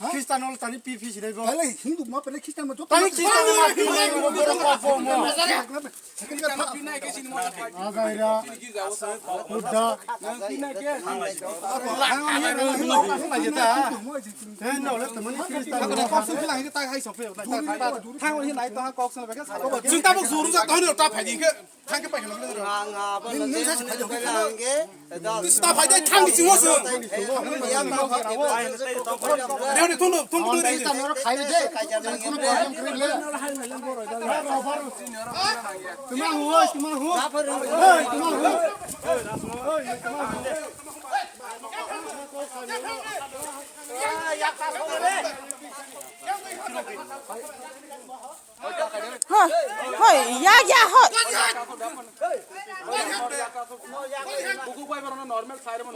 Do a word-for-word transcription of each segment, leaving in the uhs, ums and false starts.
Khristan ol tani pi pi sinai bo. Tale Hindu ma pele Khristan ma joto. Tani Khristan ma pi nai bo borok ko po mo. Agaira. Buddha. Teno le tamani Khristan. Thang ol hin nai to ha kok sona beke sa ko. Chwng tabuk juru ja to hin ta phai di khe. Thang khe paikha nang nang. Nung nung sa si phai di khe. Twi sa phai dai thang di singo sung. Reo ni thung thung thung thung. Tamo hu, tamo hu. Hey, tamo hu. Hoi, hoi, ya, ya, hoi. Buku bai barang normal sai remo.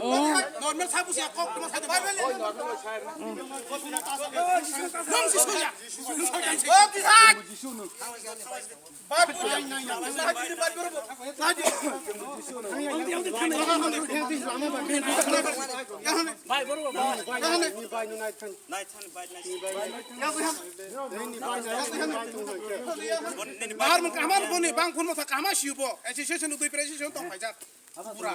Normal sai busi kok tuma sai bai bai. Normal sai remo. Nang si soya. Oh, kisah. Bai bai. Bai bai. Bahar mung kaham boni bang phun masa kaham siubo. Association udui president tong paijak. Pura.